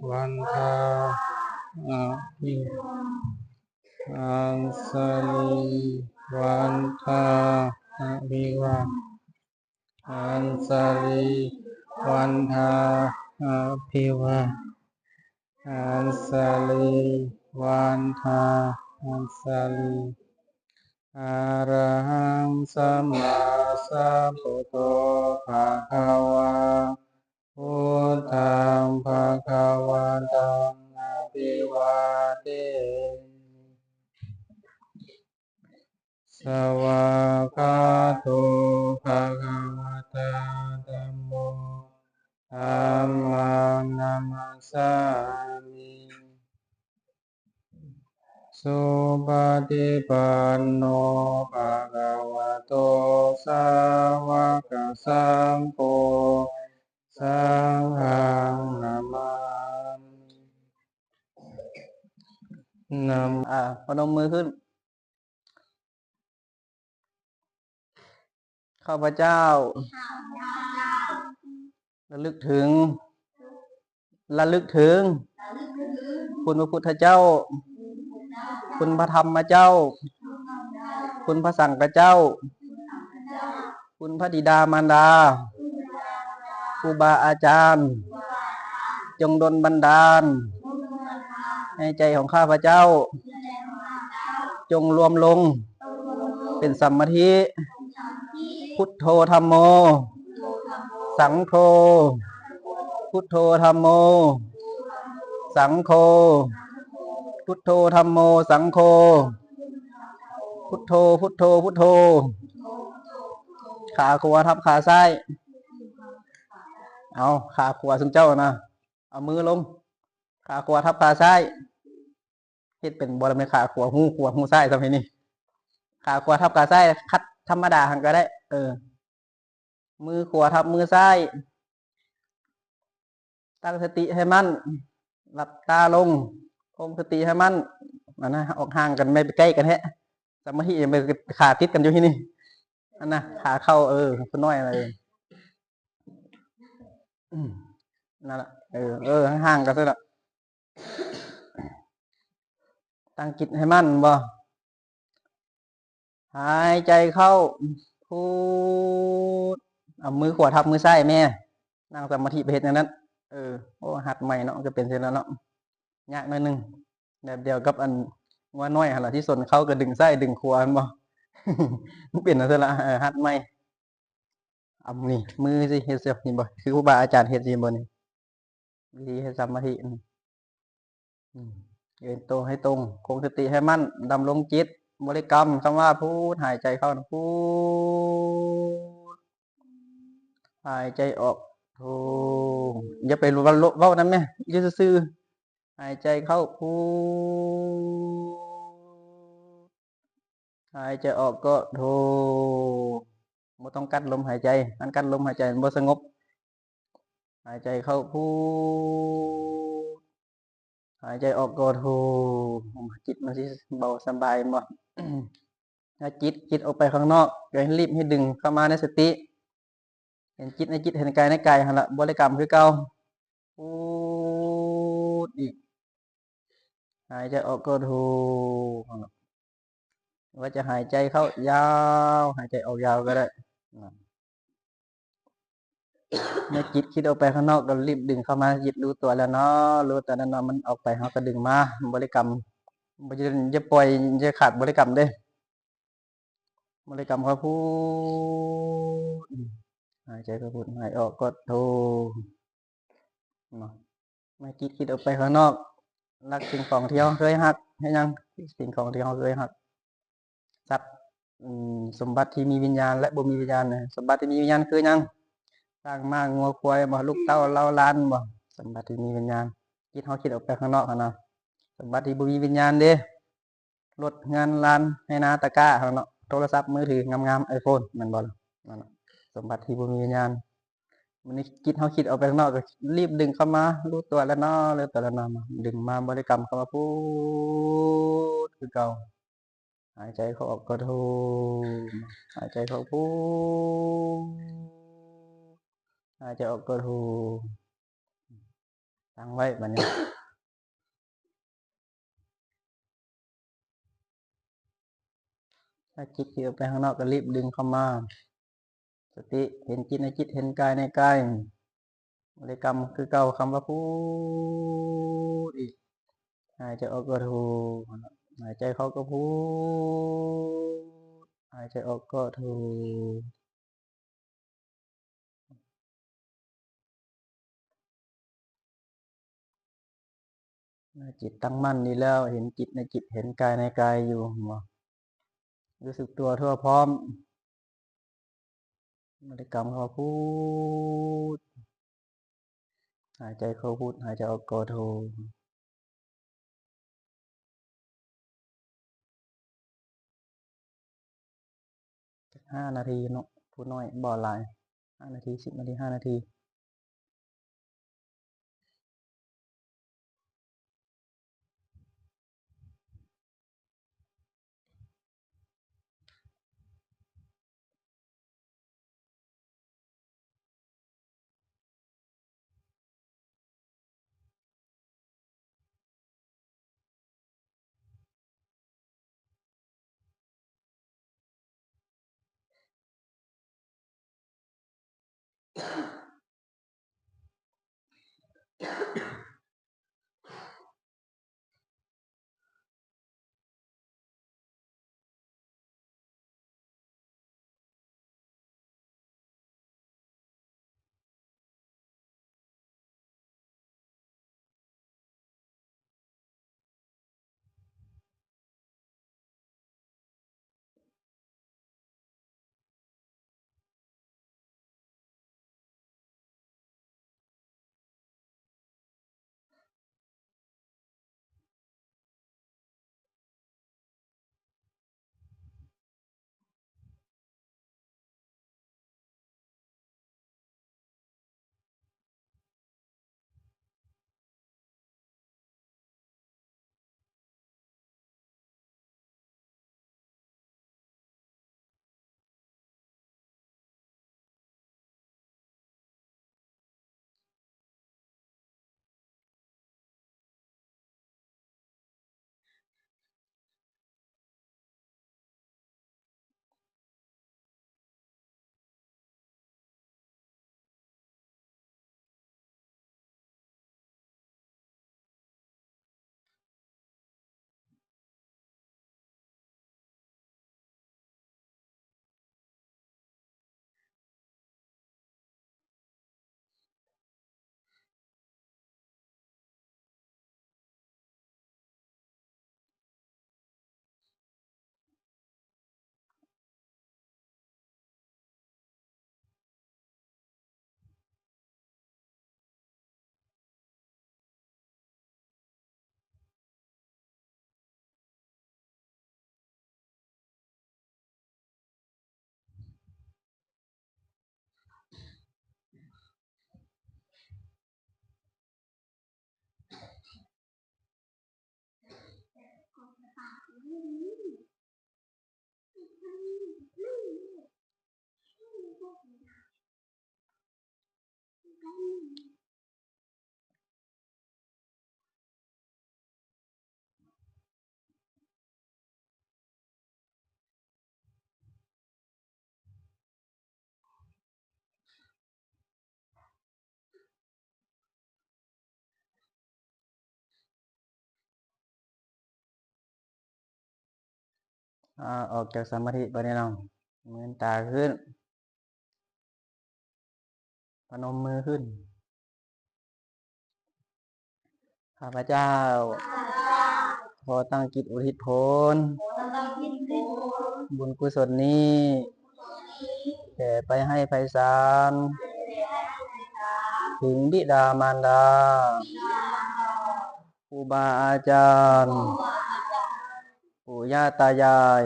ວັນທາ ອະພິ ອັນສະລີ ວັນທາ ອະພິວາ ອັນສະລີ ວັນທາ ອະພິວາ ອັນສະລີ ວັນທາ ອັນສະລີ ອະຣະຫັງ ສຳມາສຳພຸດໂທ ພະຄະວາ ພຸດທັງ ພະຄະວະຕັງ ອະພິວາເທມິ ສະວາກຂາໂຕ ພະຄະວະຕາ ທຳໂມ ທຳມັງ ນະມັດສາມິ ສຸປະຕິປັນໂນ ພະຄະວະໂຕ ສາວະກະສັງໂຄ ສັງຄັງ ນະມາມິ ນະ ອາ ພະນົມມືຂຶ້ນ. ຂ້າພະເຈົ້າ ລະລຶກເຖິງ ລະລຶກເຖິງ ຄຸນພະພຸດທະເຈົ້າ ຄຸນພະທຳມະເຈົ້າ ຄຸນພະສັງຄະເຈົ້າ ຄຸນພະບິດາມານດາ ຄູບາອາຈານ ຈົ່ງດົນບັນດານ ໃຫ້ໃຈຂອງຂ້າພະເຈົ້າ ຈົ່ງລວມລົງເປັນສຳມາທິ ພຸດໂທ ທຳໂມ ສັງໂຄ ພຸດໂທ ທຳໂມ ສັງໂຄ ພຸດໂທ ທຳໂມ ສັງໂຄ ພຸດໂທ ພຸດໂທ ພຸດໂທ. ຂາຂວາທັບຂາຊ້າຍ. ເອົາ ຂາຂວາຊຸມເຈົ້ານະ ເອົາມືລົງ ຂາຂວາທັບຂາຊ້າຍ. ເຮັດເປັນບໍ່ລະແມ່ນຂາຂວາ ຫູຂວາຫູຊ້າຍຊ່ຳໃດນີ້? ຂາຂວາທັບຂາຊ້າຍ ຂັດທຳມະດາຫັ້ນກໍໄດ້. ເອີ ມືຂວາທັບມືຊ້າຍ. ຕັ້ງສະຕິໃຫ້ໝັ້ນ. ຫຼັບຕາລົງ. ຄົງສະຕິໃຫ້ໝັ້ນ. ອັນນະ ອອກຫ່າງກັນແມ່ນໄປໃກ້ກັນແທ້. ສະມາທິຍັງໄປ ຂາຕິດກັນຢູ່ທີ່ນີ້. ອັນນະ ຂາເຂົ້າ ເອີ ຜູ້ນ້ອຍ ເອີ ອືມ ນັ້ນລະ ເອີ ເອີ ຫ່າງໆກັນຊັ້ນລະ. ຕັ້ງຈິດໃຫ້ໝັ້ນ ແມ່ນບໍ່? ຫາຍໃຈເຂົ້າ ພຸດ. ເອົາມືຂວາທັບມືຊ້າຍແມ່. ນັ່ງສະມາທິໄປເຮັດແນວນັ້ນ. ເອີ ໂອ້ ຫັດໃໝ່ເນາະ ກໍເປັນຈັ່ງຊີ້ແຫຼະເນາະ. ຍາກໜ້ອຍໜຶ່ງ ແບບດຽວກັບອັນງົວນ້ອຍຫັ້ນລະ ທີ່ຊົນເຂົ້າກໍດຶງຊ້າຍດຶງຂວາ ແມ່ນບໍ່? ມັນເປັນຈັ່ງຊັ້ນລະ ເອີ ຫັດໃໝ່. ອຳນີ້ ມືຊິເຮັດຊິ ເຫັນບໍ່? ຄືຄູບາອາຈານເຮັດຊິ ເຫັນບໍ່ນີ້? ວິທີເຮັດສະມາທິ ອືມ ເອີນໂຕໃຫ້ຕົງ ຄົງສະຕິໃຫ້ໝັ້ນ ດຳລົງຈິດ ບໍລິກຳຄຳວ່າ ພຸດ ຫາຍໃຈເຂົ້າ ພຸດ ຫາຍໃຈອອກ ໂທ. ຢ່າໄປເວົ້ານຳແມ່ ຢູ່ຊື່ໆ. ຫາຍໃຈເຂົ້າ ພຸດ ຫາຍໃຈອອກກໍ ໂທ. ບໍ່ຕ້ອງກັ້ນລົມຫາຍໃຈ ຄັນກັ້ນລົມຫາຍໃຈມັນບໍ່ສະຫງົບ. ຫາຍໃຈເຂົ້າ ພຸດ ຫາຍໃຈອອກກໍ ໂທ. ຈິດມັນຊິເບົາສະບາຍ ແມ່ນບໍ່? ຖ້າຈິດຄິດອອກໄປຂ້າງນອກ ກໍໃຫ້ລີບໃຫ້ດຶງເຂົ້າມາໃນສະຕິ. ເຫັນຈິດໃນຈິດ ເຫັນກາຍໃນກາຍຫັ້ນລະ ບໍລິກຳຄືເກົ່າ ພຸດອີກ ຫາຍໃຈອອກກໍ ໂທ. ວ່າຈະຫາຍໃຈເຂົ້າຍາວ ຫາຍໃຈອອກຍາວກໍໄດ້. ເມື່ອຈິດຄິດອອກໄປຂ້າງນອກ ກໍລີບດຶງເຂົ້າມາ ຈິດຮູ້ຕົວແລ້ວເນາະ ຮູ້ຕົວແລ້ວເນາະ ມັນອອກໄປ ເຮົາກໍດຶງມາ ບໍລິກຳ ບໍ່ ຢ່າປ່ອຍ ຢ່າຂາດບໍລິກຳເດ້. ບໍລິກຳເຂົ້າ ພຸດ ຫາຍໃຈເຂົ້າ ພຸດ ຫາຍອອກກໍ ໂທ ເນາະ. ເມື່ອຈິດຄິດອອກໄປຂ້າງນອກ ລັກສິ່ງຂອງທີ່ເຮົາເຄີຍຮັກ ເຮັດຫຍັງ? ສິ່ງຂອງທີ່ເຮົາເຄີຍຮັກ ສັດ ອືມ ສົມບັດທີ່ມີວິນຍານ ແລະ ບໍ່ມີວິນຍານ. ສົມບັດທີ່ມີວິນຍານຄືຫຍັງ? ຊ້າງ ມ້າ ງົວ ຄວາຍ ບໍ່ ລູກເຕົ້າ ເຫຼົ່າລ້ານ ບໍ່ ສົມບັດທີ່ມີວິນຍານ. ຈິດເຮົາຄິດອອກໄປຂ້າງນອກຫັ້ນນະ. ສົມບັດທີ່ບໍ່ມີວິນຍານເດ້ ລົດ ເຮືອນ ລ້ານ ໄຮ່ນາ ຕະກ້າຫັ້ນເນາະ ໂທລະສັບມືຖືງາມໆ ໄອໂຟນ ແມ່ນບໍ່ລະ? ນັ້ນນະ ສົມບັດທີ່ບໍ່ມີວິນຍານ. ມື້ນີ້ຈິດເຮົາຄິດອອກໄປຂ້າງນອກ ກໍລີບດຶງເຂົ້າມາ ຮູ້ຕົວແລ້ວເນາະ ຮູ້ຕົວແລ້ວເນາະ ດຶງມາ ບໍລິກຳເຂົ້າມາ ພຸດ ຄືເກົ່າ. ຫາຍໃຈເຂົ້າອອກກໍ ໂທ ຫາຍໃຈເຂົ້າ ພຸດ ຫາຍໃຈອອກກໍ ໂທ. ຕັ້ງໄວ້ບາດນີ້. ຖ້າຈິດທີ່ອອກໄປຂ້າງນອກກໍລີບດຶງເຂົ້າມາ. ສະຕິເຫັນຈິດໃນຈິດ ເຫັນກາຍໃນກາຍ. ບໍລິກຳຄືເກົ່າ ຄຳວ່າພຸດອີກ. ຫາຍໃຈອອກກໍໂທ, ຫາຍໃຈເຂົ້າກໍພຸດ, ຫາຍໃຈອອກກໍໂທ. ໃນຈິດຕັ້ງໝັ້ນນີ້ແລ້ວ ເຫັນຈິດໃນຈິດ ເຫັນກາຍໃນກາຍຢູ່ ເຫັນບໍ່? ຮູ້ສຶກຕົວທົ່ວພ້ອມ. ບໍລິກຳເຂົ້າພຸດ, ຫາຍໃຈເຂົ້າພຸດ, ຫາຍໃຈອອກກໍໂທ. ຈັກຫ້ານາທີເນາະ, ຜູ້ນ້ອຍບໍ່ຫຼາຍ, ຫ້ານາທີ, ສິບນາທີ, ຫ້ານາທີ. ອາ ອອກຈາກສະມາທິບາດນີ້ເນາະ, ມືນຕາຂຶ້ນ, ພະນົມມືຂຶ້ນ. ຂ້າພະເຈົ້າ ຂໍຕັ້ງຈິດອຸທິດຜົນ ບຸນກຸສົນນີ້ ແຜ່ໄປໃຫ້ໄພສານ ເຖິງບິດາມານດາ ຄູບາອາຈານ ປູ່ຍ່າຕາຍາຍ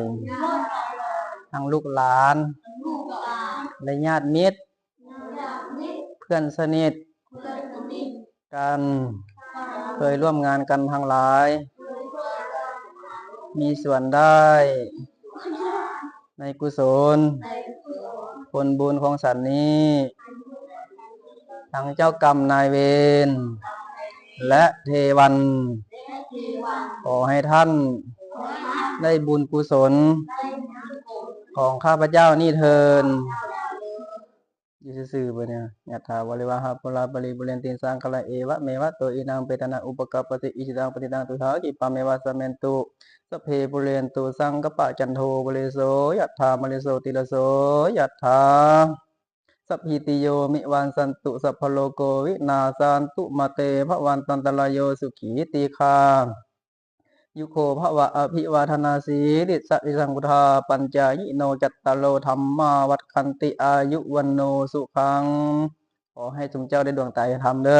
ທັງລູກຫຼານ ແລະ ຍາດມິດ ເພື່ອນສະໜິດກັນ ເຄີຍຮ່ວມງານກັນທັງຫຼາຍ ມີສ່ວນໄດ້ໃນກຸສົນຜົນບຸນຂອງສັນນີ້ ທັງເຈົ້າກຳນາຍເວນ ແລະເທວັນ ຂໍໃຫ້ທ່ານໄດ້ບຸນກຸສົນຂອງຂ້າພະເຈົ້ານີ້ເທີ້ນ. ຢູ່ຊື່ໆ ບັດນີ້ ຍະຖາ ວາລິວະຫາ ປູລາ ປະລິ ປູເຣນຕິ ສັງຂະລາ ເອວະເມວະ ໂຕ ອີນະ ເປຕານັງ ອຸປະກັບປະຕິ ອິຊິຕັງ ປັດຕິຕັງ ຕຸສັງ ຂະປິປະ ເມວະ ສະເມນຕຸ ສັບເພ ປູເຣນຕຸ ສັງກະປະ ຈັນໂທ ປະລະໂສ ຍະຖາ ມະນີ ໂຊຕິລະໂສ ຍະຖາ ສັບພີຕິໂຍ ວິວັດສັນຕຸ ສັບພະໂລໂກ ວິນາສັນຕຸ ມາເຕ ພະວັນຕັນຕະລາໂຍ ສຸຂີ ທີຄາ ຍຸໂກ ພະວະ ອະພິວາທະນາສີລິສະນິສະໂພດາ ປັນຈາຍິໂນ ຈັດຕາໂລ ທຳມາ ວັດທັນຕິ ອາຍຸ ວັນໂນ ສຸຂັງ. ຂໍໃຫ້ຊຸມເຈົ້າໄດ້ດວງຕາເຫັນທຳເດີ.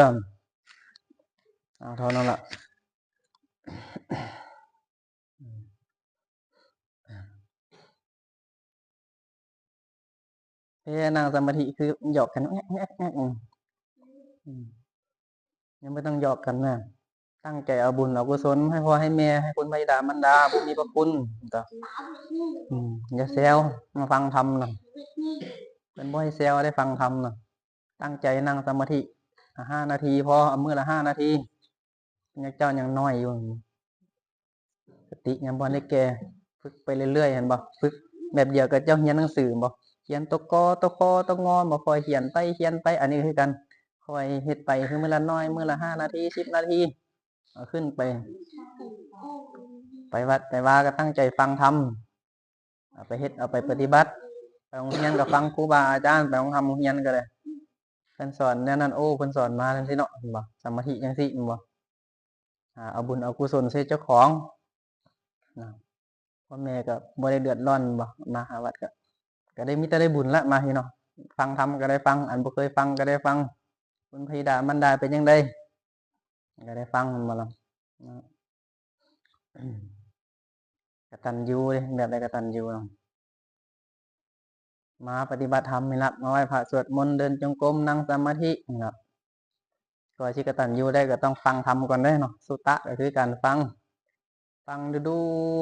ເອົາເທົ່ານັ້ນລະ. ເອີ ນັ່ງສະມາທິຄືຫຍອກກັນແອກໆໆ ອືມ ຍັງບໍ່ຕ້ອງຫຍອກກັນນະ. ຕັ້ງໃຈເອົາບຸນເອົາກຸສົນໃຫ້ພໍ່ໃຫ້ແມ່ ໃຫ້ຄຸນພະບິດາມານດາຜູ້ມີພະຄຸນ ອືມ ຢ່າແຊວ ມາຟັງທຳນະ ເພິ່ນບໍ່ໃຫ້ແຊວເດ້ ຟັງທຳນະ. ຕັ້ງໃຈນັ່ງສະມາທິຫ້ານາທີພໍ ເອົາມື້ລະຫ້ານາທີ. ເຈົ້າຍັງນ້ອຍຢູ່ ສະຕິຍັງບໍ່ໄດ້ແກ່ ຝຶກໄປເລື້ອຍໆ ເຫັນບໍ່? ຝຶກແບບດຽວກັບເຈົ້າຮຽນໜັງສືບໍ່? ຮຽນຕົວ ກ ຕົວ ຄ ຕົວ ງ ບໍ່? ຄ່ອຍຂຽນໄປຂຽນໄປ ອັນນີ້ກໍຄືກັນ ຄ່ອຍເຮັດໄປ ຄືມື້ລະໜ້ອຍ ມື້ລະຫ້ານາທີ ສິບນາທີ ເອົາຂຶ້ນໄປ ໄປວັດໄປວາກໍຕັ້ງໃຈຟັງທຳ ເອົາໄປເຮັດ ເອົາໄປປະຕິບັດ. ໄປໂຮງຮຽນກໍຟັງຄູບາອາຈານ ໄປໂຮງທຳໂຮງຮຽນກໍໄດ້ ເພິ່ນສອນແນວນັ້ນ ໂອ້ ເພິ່ນສອນມາຈັ່ງຊີ້ເນາະ ເຫັນບໍ່? ສະມາທິຈັ່ງຊີ້ ເຫັນບໍ່? ຫາເອົາບຸນເອົາກຸສົນໃສ່ເຈົ້າຂອງນະ. ພໍ່ແມ່ກໍບໍ່ໄດ້ເດືອດຮ້ອນ ເຫັນບໍ່? ມາຫາວັດກໍ ກໍໄດ້ ມີແຕ່ໄດ້ບຸນລະ ມາພີ້ເນາະ. ຟັງທຳກໍໄດ້ຟັງ ອັນບໍ່ເຄີຍຟັງກໍໄດ້ຟັງ ຄຸນພະບິດາມານດາເປັນຈັ່ງໃດ ກໍໄດ້ຟັງ ແມ່ນບໍ່ລະ? ນະ ກະຕັນຍູເດ້ ແບບໃດກະຕັນຍູນະ ມາປະຕິບັດທຳໃຫ້ລັກ ມາໄຫວ້ພະ ສວດມົນ ເດີນຈົງກົມ ນັ່ງສະມາທິນະ. ກ່ອນຊິກະຕັນຍູໄດ້ກໍຕ້ອງຟັງທຳກ່ອນເດ້ເນາະ. ສຸຕະກໍຄືການຟັງ ຟັງດູ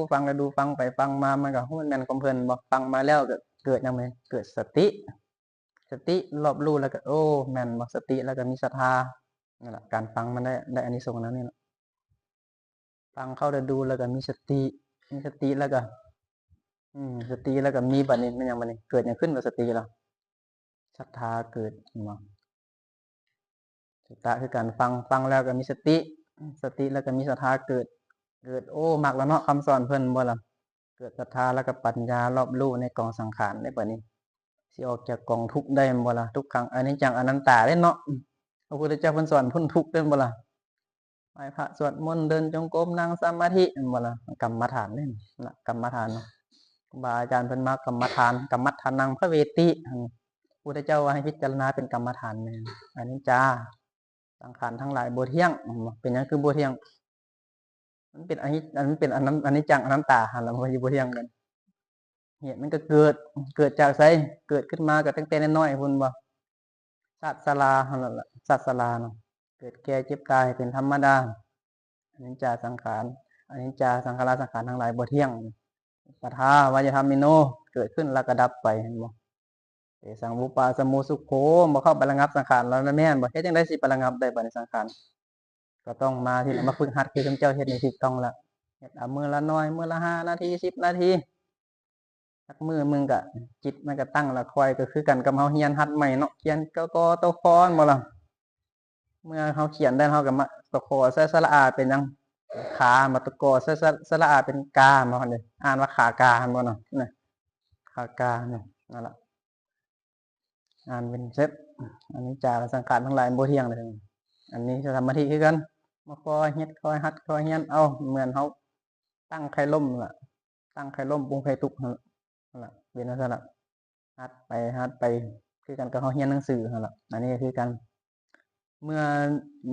ໆ ຟັງດູໆ ຟັງໄປຟັງມາ ມັນກໍຮູ້ແມ່ນຄວາມເພິ່ນບໍ່? ຟັງມາແລ້ວກໍເກີດຫຍັງ? ເກີດສະຕິ ສະຕິລອບຮູ້ ແລ້ວກໍ ໂອ້ ແມ່ນບໍ່? ສະຕິ ແລ້ວກໍມີສັດທາ. ນັ້ນລະ ການຟັງມັນໄດ້ ໄດ້ອານິສົງແນວນີ້ລະ. ຟັງເຂົ້າແລ້ວດູ ແລ້ວກໍມີສະຕິ ມີສະຕິແລ້ວກໍ ອືມ ສະຕິແລ້ວກໍມີ ບັດນີ້ແມ່ນຫຍັງ? ບັດນີ້ເກີດຫຍັງຂຶ້ນກັບສະຕິລະ? ສັດທາເກີດ ເຫັນບໍ່? ສຸຕະຄືການຟັງ ຟັງແລ້ວກໍມີສະຕິ ສະຕິແລ້ວກໍມີສັດທາເກີດ ເກີດ ໂອ້ ມັກແລ້ວເນາະ ຄຳສອນເພິ່ນ ແມ່ນບໍ່ລະ? ເກີດສັດທາແລ້ວກໍປັນຍາລອບຮູ້ໃນກອງສັງຂານເດ້ ບັດນີ້ ຊິອອກຈາກກອງທຸກໄດ້ ແມ່ນບໍ່ລະ? ທຸກຂັງ ອະນິດຈັງ ອະນັດຕາເດ້ເນາະ. ພະພຸດທະເຈົ້າເພິ່ນສອນພົ້ນທຸກເດ້ ແມ່ນບໍ່ລະ? ໄຫວ້ພະ ສວດມົນ ເດີນຈົງກົມ ນັ່ງສະມາທິ ແມ່ນບໍ່ລະ? ກຳມະຖານເດ້ນະ ກຳມະຖານ ຄູບາອາຈານເພິ່ນມາກຳມະຖານ ກຳມັດຖານັງພະເວຕິ ພຸດທະເຈົ້າວ່າໃຫ້ພິຈາລະນາເປັນກຳມະຖານແມ່ນ ອະນິດຈາ ສັງຂານທັງຫຼາຍບໍ່ທ່ຽງ ເຫັນບໍ່? ເປັນຫຍັງຄືບໍ່ທ່ຽງ? ມັນເປັນອະນິດ ມັນເປັນອະນັດ ອະນິດຈັງ ອະນັດຕາ ຫັ້ນລະ ມັນກໍຊິບໍ່ທ່ຽງກັນ. ເຫດມັນກໍເກີດ ເກີດຈາກໃສ? ເກີດຂຶ້ນມາກໍຕັ້ງແຕ່ນ້ອຍໆ ພຸ້ນບໍ່? ຊາດຊະລາຫັ້ນລະ ຊາດຊະລາເນາະ ເກີດແກ່ເຈັບຕາຍເປັນທຳມະດາ ອະນິດຈາສັງຂານ ອະນິດຈາສັງຂາລາ ສັງຂານທັງຫຼາຍບໍ່ທ່ຽງ. ປະທາວາຍະທຳມິໂນ ເກີດຂຶ້ນແລ້ວກໍດັບໄປ ເຫັນບໍ່? ເຕສັງວູປາສະໂມສຸໂຂ ບໍ່ເຂົ້າໄປລະງັບສັງຂານແລ້ວນະ ແມ່ນບໍ່? ເຮັດຈັ່ງໃດຊິໄປລະງັບໄດ້ບາດນີ້ສັງຂານ? ກໍຕ້ອງມາທີ່ມາຝຶກຫັດຄືເຈົ້າເຮັດໃຫ້ຖືກຕ້ອງລະ ເຮັດເອົາມື້ລະໜ້ອຍ ມື້ລະຫ້ານາທີ ສິບນາທີ ຈັກມື້ໜຶ່ງກະຈິດມັນກະຕັ້ງລະ ຄ່ອຍກໍຄືກັນກັບເຮົາຮຽນຫັດໃໝ່ເນາະ ຂຽນ ກ ກ ຕ ຄ ແມ່ນບໍ່ລະ? ເມື່ອເຮົາຂຽນໄດ້ ເຮົາກໍມາ ຕະ ຄ ໃສ່ສະລະອາເປັນຫຍັງ? ຂາ ມາ ຕະ ກ ໃສ່ສະ ສະລະອາເປັນກາ ແມ່ນບໍ່? ອ່ານວ່າຂາກາ ແມ່ນບໍ່ເນາະ? ນະ ຂາກາ ນັ້ນລະ ອ່ານເປັນເສັດ ອະນິດຈາ ແລະ ສັງຂານທັງຫຼາຍບໍ່ທ່ຽງເລີຍ. ອັນນີ້ສະມາທິຄືກັນ ມາຄ່ອຍເຮັດ ຄ່ອຍຫັດ ຄ່ອຍຮຽນເອົາ ເໝືອນເຮົາຕັ້ງໄຂ່ລົ້ມລະ ຕັ້ງໄຂ່ລົ້ມປຸງໄຂ່ຕຸກຫັ້ນລະ ເປັນຈັ່ງຊັ້ນລະ ຫັດໄປ ຫັດໄປ ຄືກັນກັບເຮົາຮຽນໜັງສືຫັ້ນລະ. ອັນນີ້ກໍຄືກັນ ເມື່ອ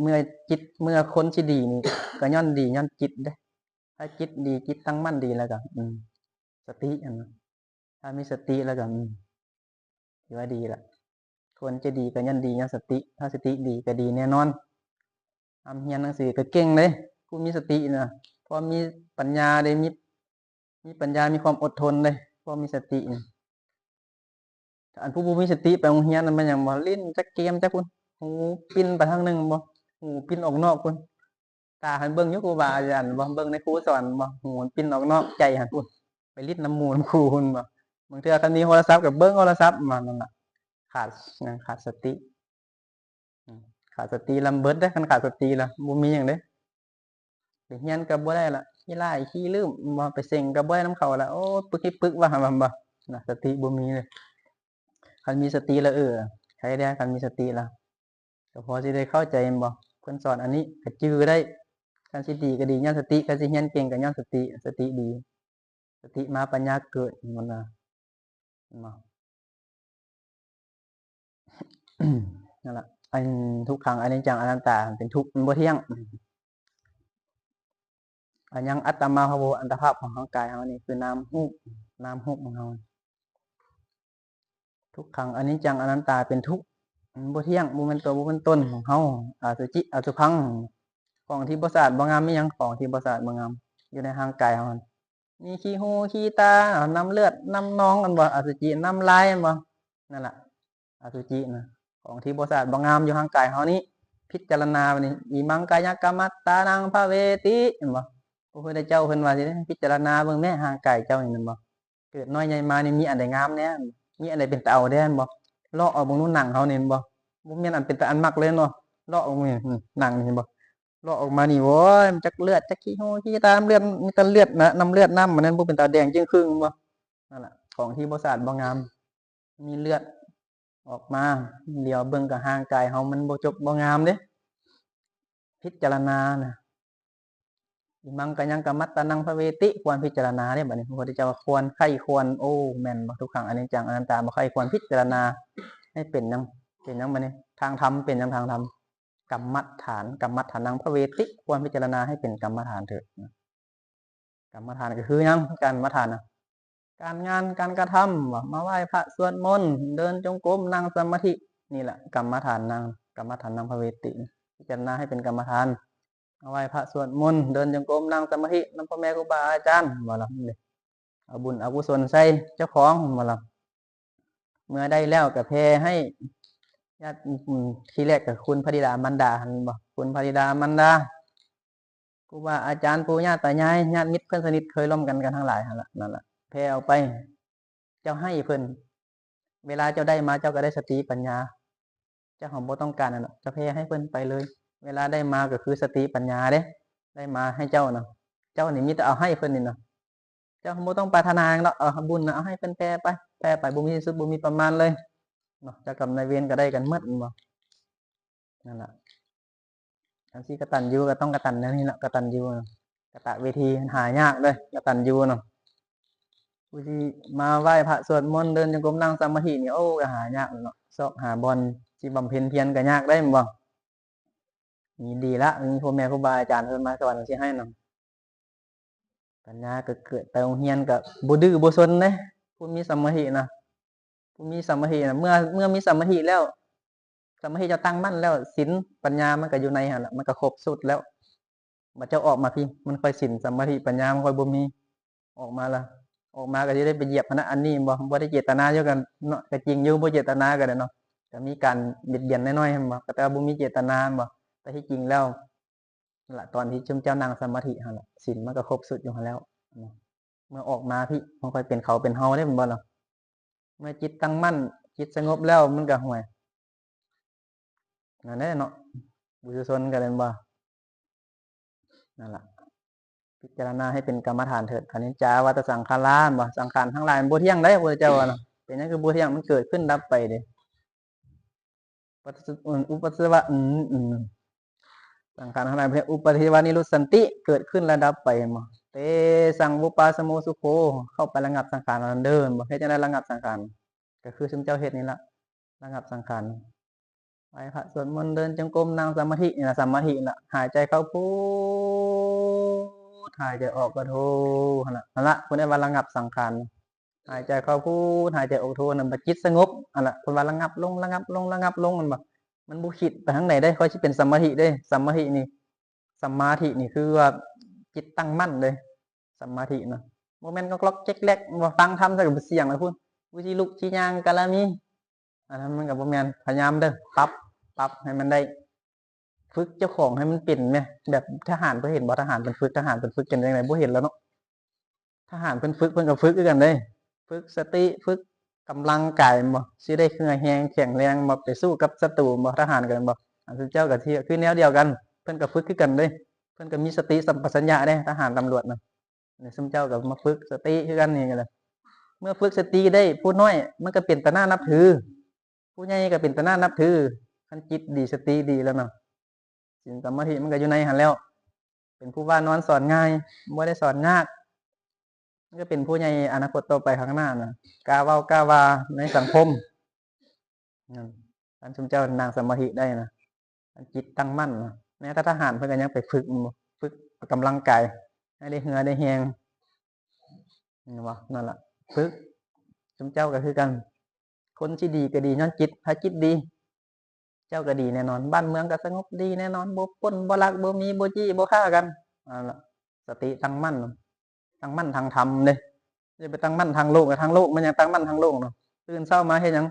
ເມື່ອຈິດ ເມື່ອຄົນຊິດີນີ້ ກໍຍ້ອນດີ ຍ້ອນຈິດເດ້. ຖ້າຈິດດີ ຈິດຕັ້ງໝັ້ນດີແລ້ວກໍ ອືມ ສະຕິຫັ້ນນະ ຖ້າມີສະຕິແລ້ວກໍ ອືມ ຖືວ່າດີລະ. ຄົນຈະດີກໍຍ້ອນດີ ຍ້ອນສະຕິ ຖ້າສະຕິດີກໍດີແນ່ນອນ. ອຳ ຮຽນໜັງສືກໍເກັ່ງເດ້ ຜູ້ມີສະຕິນະ ເພາະມີປັນຍາເດ້ ມີ ມີປັນຍາ ມີຄວາມອົດທົນເດ້ ເພາະມີສະຕິນະ. ອັນຜູ້ບໍ່ມີສະຕິໄປໂຮງຮຽນນັ້ນແມ່ນຫຍັງບໍ່? ຫຼິ້ນຈັກເກມຈັກພຸ້ນ ຫູປິ່ນໄປທາງໜຶ່ງບໍ່ ຫູປິ່ນອອກນອກພຸ້ນ ຕາຫັ້ນເບິ່ງຢູ່ຄູບາອາຈານບໍ່ ເບິ່ງໃນຄູສອນບໍ່ ຫູມັນປິ່ນອອກນອກ ໃຈຫັ້ນພຸ້ນ ໄປຫຼິ້ນນຳໝູ່ນຳຄູພຸ້ນບໍ່. ບາງເທື່ອຄັນມີໂທລະສັບກໍເບິ່ງໂທລະສັບ ມານັ້ນລະ ຂາດຫຍັງ ຂາດສະຕິ ອືມ ຂາດສະຕິລະເບິດເດ້. ຄັນຂາດສະຕິລະບໍ່ມີຫຍັງເດ້ ໄປຮຽນກໍບໍ່ໄດ້ລະ ຂີ້ລ້າຍຂີ້ລືມບໍ່ ໄປເສັງກໍບໍ່ໄດ້ນຳເຂົາລະ ໂອ້ ປຶກຮີປຶກວ່າ ວ່າ ວ່າ ນະ ສະຕິບໍ່ມີເລີຍ. ຄັນມີສະຕິລະ ເອີ ໃຄແດ່ ຄັນມີສະຕິລະ ກໍພໍຊິໄດ້ເຂົ້າໃຈແມ່ນບໍ່ ເພິ່ນສອນອັນນີ້ກໍຈື່ໄດ້. ຄັນຊິດີກໍດີຍ້ອນສະຕິ ຄັນຊິຮຽນເກັ່ງກໍຍ້ອນສະຕິ ສະຕິດີ ສະຕິມາປັນຍາເກີດ ມັນນະ ເຫັນບໍ່? ນັ້ນລະ ອັນ ທຸກຂັງ ອະນິດຈັງ ອະນັດຕາ ເປັນທຸກ ມັນບໍ່ທ່ຽງ. ອັນຍັງ ອັດຕະມາພາໂວ ອັດຕະພາບຂອງຮ່າງກາຍເຮົານີ້ ຄືນາມຮູບ ນາມຮູບຂອງເຮົາ ທຸກຂັງ ອະນິດຈັງ ອະນັດຕາ ເປັນທຸກ ມັນບໍ່ທ່ຽງ ບໍ່ແມ່ນຕົວ ບໍ່ແມ່ນຕົນຂອງເຮົາ. ອະສຸຈິ ອະສຸພັງ ຂອງທີ່ບໍ່ສະອາດບໍ່ງາມ ມີຫຍັງ ຂອງທີ່ບໍ່ສະອາດບໍ່ງາມ ຢູ່ໃນຮ່າງກາຍເຮົາຫັ້ນ ມີຂີ້ຫູຂີ້ຕາ ນ້ຳເລືອດນ້ຳໜອງ ແມ່ນບໍ່? ອະສຸຈິ ນ້ຳລາຍ ແມ່ນບໍ່? ນັ້ນລະ ອະສຸຈິນະ ຂອງທີ່ບໍ່ສະອາດບໍ່ງາມຢູ່ຮ່າງກາຍເຮົານີ້ ພິຈາລະນາບາດນີ້ ອິມັງກາຍະກຳມັດຕານັງພະເວຕິ ເຫັນບໍ່? ພະພຸດທະເຈົ້າເພິ່ນວ່າຊິໃຫ້ພິຈາລະນາເບິ່ງແມ້ຮ່າງກາຍເຈົ້ານີ້ ແມ່ນບໍ່? ເກີດນ້ອຍໃຫຍ່ມານີ້ ມີອັນໃດງາມແດ່? ມີອັນໃດເປັນຕາເອົາແດ່? ແມ່ນບໍ່? ເລາະເອົາເບິ່ງດູໜັງເຮົານີ້ ແມ່ນບໍ່? ບໍ່ແມ່ນອັນເປັນຕາອັນມັກເລີຍເນາະ ເລາະເບິ່ງນີ້ ໜັງນີ້ ເຫັນບໍ່? ເລາະອອກມານີ້ ໂອ້ຍ ມັນຈັກເລືອດ ຈັກຂີ້ຫູຂີ້ຕາ ນ້ຳເລືອດ ມີແຕ່ເລືອດນະ ນ້ຳເລືອດນ້ຳມັນນັ້ນ ບໍ່ເປັນຕາແດງຈຶ່ງຄຶ່ງ ແມ່ນບໍ່? ນັ້ນລະ ຂອງທີ່ບໍ່ສະອາດບໍ່ງາມ ມີເລືອດອອກມາ ຫຼຽວເບິ່ງກໍຮ່າງກາຍເຮົາມັນບໍ່ຈົບບໍ່ງາມເດ້. ພິຈາລະນານະ ອິມັງກາຍັງກຳມັດຕານັງພະເວຕິ ຄວນພິຈາລະນາເດ້. ບາດນີ້ພະພຸດທະເຈົ້າວ່າຄວນ ໃຄ່ຄວນ ໂອ້ ແມ່ນບໍ່? ທຸກຂັງ ອະນິດຈັງ ອະນັດຕາ ບໍ່ໃຄ່ຄວນພິຈາລະນາໃຫ້ເປັນຫຍັງ ເປັນຫຍັງ? ບາດນີ້ທາງທຳ ເປັນຫຍັງທາງທຳ? ກຳມັດຖານ ກຳມັດຖານັງພະເວຕິ ຄວນພິຈາລະນາໃຫ້ເປັນກຳມະຖານເຖີດ. ກຳມະຖານກໍຄືຫຍັງ? ກຳມະຖານນະ ການງານ ການກະທຳ ວ່າມາໄຫວ້ພະ ສວດມົນ ເດີນຈົງກົມ ນັ່ງສະມາທິ ນີ້ແຫຼະກຳມະຖານນັ່ງ ກຳມະຖານັງພະເວຕິ ພິຈາລະນາໃຫ້ເປັນກຳມະຖານ. ມາໄຫວ້ພະ ສວດມົນ ເດີນຈົງກົມ ນັ່ງສະມາທິນຳພໍ່ແມ່ຄູບາອາຈານ ວ່າລະ ເອົາບຸນເອົາກຸສົນໃສ່ເຈົ້າຂອງ ວ່າລະ ເມື່ອໄດ້ແລ້ວກໍແຜ່ໃຫ້ຍາດ ອືມ ທີແລກກໍຄຸນພະບິດາມານດາຫັ້ນບໍ່ ຄຸນພະບິດາມານດາ ຄູບາອາຈານ ປູ່ຍ່າຕາຍາຍ ຍາດມິດເພື່ອນສະໜິດເຄີຍຮ່ວມກັນກັນທັງຫຼາຍຫັ້ນລະ ນັ້ນລະ ແຜ່ອອກໄປ ເຈົ້າໃຫ້ເພິ່ນ ເວລາເຈົ້າໄດ້ມາ ເຈົ້າກໍໄດ້ສະຕິປັນຍາ ເຈົ້າຫາບໍ່ຕ້ອງການຫັ້ນດອກ ເຈົ້າແຜ່ໃຫ້ເພິ່ນໄປເລີຍ ເວລາໄດ້ມາກໍຄືສະຕິປັນຍາເດ້ ໄດ້ມາໃຫ້ເຈົ້ານະ ເຈົ້ານີ້ມີແຕ່ເອົາໃຫ້ເພິ່ນນີ້ນະ ເຈົ້າບໍ່ຕ້ອງປາຖະໜາຫຍັງດອກ ເອົາບຸນນະ ເອົາໃຫ້ເພິ່ນແຜ່ໄປ ແຜ່ໄປ ບໍ່ມີທີ່ສຸດ ບໍ່ມີປະມານເລີຍເນາະ ເຈົ້າກັບນາຍເວນກໍໄດ້ກັນໝົດ ແມ່ນບໍ່? ນັ້ນລະ ອັນຊິກະຕັນຍູກໍຕ້ອງກະຕັນແນວນີ້ລະ ກະຕັນຍູນະ ກະຕະເວທີ ຫາຍາກເດ້ ກະຕັນຍູນະ ຜູ້ທີ່ມາໄຫວ້ພະ ສວດມົນ ເດີນຈົງກົມ ນັ່ງສະມາທິນີ້ ໂອ້ ກໍຫາຍາກເນາະ ຊອກຫາບ່ອນຊິບຳເພັນພຽນກໍຍາກເດ້ ແມ່ນບໍ່? ນີ້ດີລະ ມີພໍ່ແມ່ຄູບາອາຈານເພິ່ນມາສອນ ຊິໃຫ້ນຳ ປັນຍາກໍເກີດ ໄປໂຮງຮຽນກໍບໍ່ດື້ບໍ່ຊົນເດ້ ຜູ້ມີສະມາທິນະ ຜູ້ມີສະມາທິນະ ເມື່ອ ເມື່ອມີສະມາທິແລ້ວ ສະມາທິເຈົ້າຕັ້ງໝັ້ນແລ້ວ ສິນປັນຍາມັນກໍຢູ່ໃນຫັ້ນລະ ມັນກໍຄົບຊຸດແລ້ວ ບັດເຈົ້າອອກມາພີ້ ມັນຄ່ອຍສິນ ສະມາທິ ປັນຍາມັນຄ່ອຍບໍ່ມີ ອອກມາລະ ອອກມາກໍຊິໄດ້ໄປຢຽບອັນນັ້ນອັນນີ້ ບໍ່ ບໍ່ໄດ້ເຈດຕະນາຢູ່ກັນເນາະ ກໍຈິງຢູ່ ບໍ່ເຈດຕະນາກໍໄດ້ເນາະ ກໍມີການບຽດບຽນໜ້ອຍໆ ແມ່ນບໍ່ ກໍແຕ່ວ່າບໍ່ມີເຈດຕະນາ ແມ່ນບໍ່ ແຕ່ທີ່ຈິງແລ້ວ ລະ ຕອນທີ່ຊຸມເຈົ້ານັ່ງສະມາທິຫັ້ນລະ ສິນມັນກໍຄົບຊຸດຢູ່ຫັ້ນແລ້ວ ເມື່ອອອກມາພີ້ ມັນຄ່ອຍເປັນເຂົາເປັນເຮົາເດ້ ແມ່ນບໍ່ລະ ເມື່ອຈິດຕັ້ງໝັ້ນ ຈິດສະຫງົບແລ້ວ ມັນກໍ ຫ້ວຍ ນັ້ນແຫຼະເນາະ ບຸຖຸຊົນກໍແມ່ນບໍ່ ນັ້ນລະ ພິຈາລະນາໃຫ້ເປັນກຳມະຖານເຖີດ ອະນິດຈາ ວັດຕະ ສັງຂາລາ ແມ່ນບໍ່ ສັງຂານທັງຫຼາຍມັນບໍ່ທ່ຽງເດ້ ພະພຸດທະເຈົ້າວ່ານະ ເປັນຫຍັງຄືບໍ່ທ່ຽງ ມັນເກີດຂຶ້ນດັບໄປເດ້ ປັດສະ ອືມ ອຸປັດສະວະ ອືມ ອືມ ສັງຂານທັງຫຼາຍ ອຸປະທິວານິລຸດສັນຕິ ເກີດຂຶ້ນແລ້ວດັບໄປ ແມ່ນບໍ່ ເຕສັງວູປາສະໂມສຸໂຂ ເຂົ້າໄປລະງັບສັງຂານເຫຼົ່ານັ້ນເດີ ແມ່ນບໍ່ ເຮັດຈັ່ງໃດລະງັບສັງຂານ ກໍຄືຊຸມເຈົ້າເຮັດນີ້ລະ ລະງັບສັງຂານ ໄຫວ້ພະ ສວດມົນ ເດີນຈົງກົມ ນັ່ງສະມາທິ ນີ້ລະ ສະມາທິລະ ຫາຍໃຈເຂົ້າພຸດ ຫາຍໃຈອອກກໍໂທ ຫັ້ນລະ ຫັ້ນລະ ເພິ່ນເອີ້ນວ່າລະງັບສັງຂານ ຫາຍໃຈເຂົ້າພຸດ ຫາຍໃຈອອກໂທ ນັ້ນບາດຈິດສະຫງົບ ອັນລະ ເພິ່ນວ່າລະງັບລົງ ລະງັບລົງ ລະງັບລົງ ມັນບໍ່ ມັນບໍ່ຄິດໄປທາງໃດເດ້ ຄ່ອຍຊິເປັນສະມາທິເດ້ ສະມາທິນີ້ ສະມາທິນີ້ຄືວ່າຈິດຕັ້ງໝັ້ນເດ້ ສະມາທິນະ ບໍ່ແມ່ນກອກໆແຈກແລກ ບໍ່ຟັງທຳໃສ່ກັບສຽງລະພຸ້ນ ອຸຊິລຸກຊິຍ່າງກະລະມີ ອັນນັ້ນມັນກໍບໍ່ແມ່ນ ພະຍາຍາມເດີ ປັບ ປັບໃຫ້ມັນໄດ້ ຝຶກເຈົ້າຂອງໃຫ້ມັນເປັນແໝ ແບບທະຫານເພິ່ນເຫັນບໍ່ ທະຫານເພິ່ນຝຶກ ທະຫານເພິ່ນຝຶກກັນຈັ່ງໃດ ບໍ່ເຫັນແລ້ວເນາະ. ທະຫານເພິ່ນຝຶກ ເພິ່ນກໍຝຶກຄືກັນເດ້ ຝຶກສະຕິ ຝຶກກຳລັງກາຍແມ່ນບໍ່ ຊິໄດ້ເຫື່ອແຮງແຂງແຮງບໍ່ ໄປສູ້ກັບສັດຕູແມ່ນບໍ່ ທະຫານກໍແມ່ນບໍ່. ອັນຊຸມເຈົ້າກໍຄືແນວດຽວກັນ ເພິ່ນກໍຝຶກຄືກັນເດ້ ເພິ່ນກໍມີສະຕິສຳປະຊັນຍະເດ້ ທະຫານຕຳຫຼວດນະ. ນີ້ຊຸມເຈົ້າກໍມາຝຶກສະຕິຄືກັນນີ້ກໍໄດ້ ເມື່ອຝຶກສະຕິໄດ້ ຜູ້ນ້ອຍມັນກໍເປັນຕາໜ້ານັບຖື ຜູ້ໃຫຍ່ກໍເປັນຕາໜ້ານັບຖື ຄັນຈິດດີສະຕິດີແລ້ວເນາະ. ສິນສະມາທິມັນກໍຢູ່ໃນຫັ້ນແລ້ວ ເປັນຜູ້ວ່ານອນສອນງ່າຍ ບໍ່ໄດ້ສອນຍາກ ມັນກໍເປັນຜູ້ໃຫຍ່ອະນາຄົດຕໍ່ໄປຂ້າງໜ້ານະ ກ້າເວົ້າກ້າວ່າໃນສັງຄົມ. ນັ້ນ ຄັນຊຸມເຈົ້ານັ່ງສະມາທິໄດ້ນະ ຄັນຈິດຕັ້ງໝັ້ນນະ ແມ້ແຕ່ທະຫານເພິ່ນກໍຍັງໄປຝຶກ ຝຶກອອກກຳລັງກາຍໃຫ້ໄດ້ເຫື່ອໄດ້ແຮງ ເຫັນບໍ່? ນັ້ນລະ ຝຶກ ຊຸມເຈົ້າກໍຄືກັນ ຄົນຊິດີກໍດີຍ້ອນຈິດ ຖ້າຈິດດີ ເຈົ້າກໍດີແນ່ນອນ ບ້ານເມືອງກໍສະຫງົບດີແນ່ນອນ ບໍ່ປຸ້ນ ບໍ່ລັກ ບໍ່ມີ ບໍ່ຈີ້ ບໍ່ຂ້າກັນ. ນັ້ນລະ ສະຕິຕັ້ງໝັ້ນ ຕັ້ງໝັ້ນທາງທຳເດ້ ຢ່າໄປຕັ້ງໝັ້ນທາງໂລກ ທາງໂລກມັນຍັງຕັ້ງໝັ້ນທາງໂລກເນາະ. ຕື່ນເຊົ້າມາເຮັດຫຍັງ?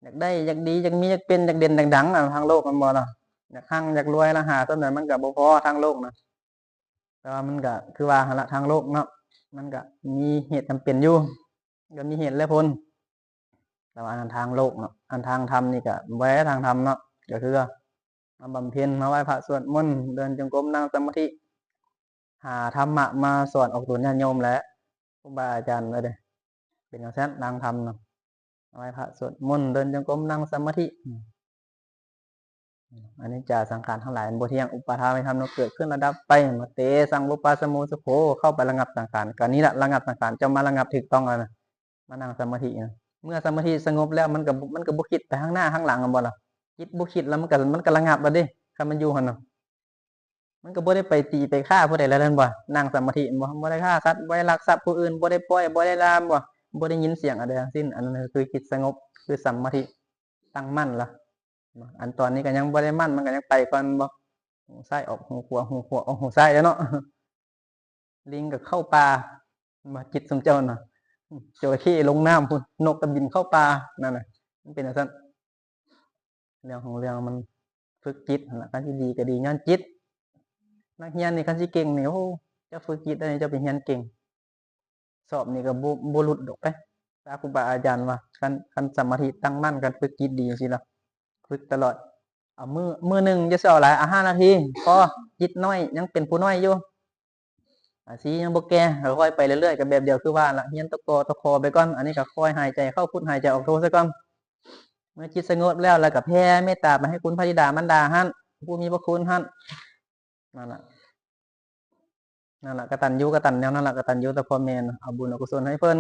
ຢາກໄດ້ ຢາກດີ ຢາກມີ ຢາກເປັນ ຢາກເດັ່ນ ຢາກດັງ ທາງໂລກແມ່ນບໍ່ເນາະ. ຢາກຮັ່ງ ຢາກລວຍ ລະຫາສ່ຳໃດມັນກໍບໍ່ພໍທາງໂລກນະ. ແຕ່ວ່າມັນກໍຄືວ່າຫັ້ນລະ ທາງໂລກເນາະ ມັນກໍມີເຫດຈຳເປັນຢູ່ ກໍມີເຫດແລະຜົນ. ແຕ່ວ່າອັນທາງໂລກເນາະ ອັນທາງທຳນີ້ກໍບໍ່ແມ່ນທາງທຳເນາະ ກໍຄືມາບຳເພັນ ມາໄຫວ້ພະສວດມົນ ເດີນຈົງກົມ ນັ່ງສະມາທິ ຫາທຳມະມາສອນອອກຕົນຍາດໂຍມແຫຼະ ຄູບາອາຈານວ່າເດ້ ເປັນຈັ່ງຊັ້ນ ທາງທຳເນາະ ໄຫວ້ພະສວດມົນ ເດີນຈົງກົມ ນັ່ງສະມາທິ. ອານິດຈາ ສັງຂານທັງຫຼາຍມັນບໍ່ທ່ຽງ ອຸປາທານເປັນທຳເນາະ ເກີດຂຶ້ນແລ້ວດັບໄປ ມະເຕ ສັງ ວະປາສະໂມ ສຸໂຂ ເຂົ້າໄປລະງັບສັງຂານ ກໍນີ້ລະລະງັບສັງຂານ ເຈົ້າມາລະງັບຖືກຕ້ອງແລ້ວນະ ມານັ່ງສະມາທິນະ. ເມື່ອສະມາທິສະຫງົບແລ້ວ ມັນກໍ ມັນກໍບໍ່ຄິດໄປທາງໜ້າທາງຫຼັງແມ່ນບໍ່ລະ? ຈິດບໍ່ຄິດແລ້ວ ມັນກໍ ມັນກໍລະງັບແລ້ວເດ້ ຄັນມັນຢູ່ຫັ້ນນະ ມັນກໍບໍ່ໄດ້ໄປຕີໄປຂ້າຜູ້ໃດແລ້ວແມ່ນບໍ່? ນັ່ງສະມາທິແມ່ນບໍ່? ບໍ່ໄດ້ຂ້າສັດ ບໍ່ໄດ້ລັກຊັບຜູ້ອື່ນ ບໍ່ໄດ້ປ້ອຍ ບໍ່ໄດ້ລາມ ບໍ່ ບໍ່ໄດ້ຍິນສຽງອັນໃດທັງສິ້ນ ອັນນັ້ນຄືຈິດສະຫງົບ ຄືສະມາທິ ຕັ້ງໝັ້ນລະ. ອັນຕອນນີ້ກໍຍັງບໍ່ໄດ້ໝັ້ນ ມັນກໍຍັງໄປກ່ອນບໍ່? ຫູຊ້າຍອອກຫູຂວາ ຫູຂວາອອກຫູຊ້າຍແລ້ວເນາະ. ລິງກໍເຂົ້າປ່າ ມາຈິດຊຸມເຈົ້ານະ ຈໍລະເຂົ້ລົງນ້ຳພຸ້ນ ນົກກໍບິນເຂົ້າປ່າ ນັ້ນນະ ມັນເປັນຈັ່ງຊັ້ນ. ເລື່ອງຂອງເລື່ອງມັນຝຶກຈິດຫັ້ນລະ ຄັນຊິດີກໍດີຍ້ອນຈິດ. ນັກຮຽນນີ້ຄັນຊິເກັ່ງນີ້ ໂອ້ ເຈົ້າຝຶກຈິດໄດ້ ເຈົ້າໄປຮຽນເກັ່ງ ສອບນີ້ກໍບໍ່ ບໍ່ຫຼຸດດອກເດ້ ຕາຄູບາອາຈານວ່າ ຄັນ ຄັນສະມາທິຕັ້ງໝັ້ນ ຄັນຝຶກຈິດດີຈັ່ງຊີ້ລະ ຝຶກຕະຫຼອດ. ເອົາມື້ ມື້ໜຶ່ງຢ່າຊິເອົາຫຼາຍ ເອົາຫ້ານາທີພໍ ຈິດນ້ອຍ ຍັງເປັນຜູ້ນ້ອຍຢູ່ ອາ ສີຍັງບໍ່ແກ່ ກໍຄ່ອຍໄປເລື້ອຍໆ ກໍແບບດຽວຄືວ່າລະ ຮຽນຕະກໍຕະຄໍໄປກ່ອນ ອັນນີ້ກໍຄ່ອຍຫາຍໃຈເຂົ້າພຸດ ຫາຍໃຈອອກໂທຊະກ່ອນ. ເມື່ອຈິດສະຫງົບແລ້ວ ແລ້ວກໍແຜ່ເມດຕາໄປໃຫ້ຄຸນພະບິດາມານດາຫັ້ນ ຜູ້ມີພະຄຸນຫັ້ນ ນັ້ນລະ. ນັ້ນລະ ກະຕັນຍູກະຕັນ ແນວນັ້ນລະ ກະຕັນຍູຕໍ່ພໍ່ແມ່ນະ ເອົາບຸນເອົາກຸສົນໃຫ້ເພິ່ນ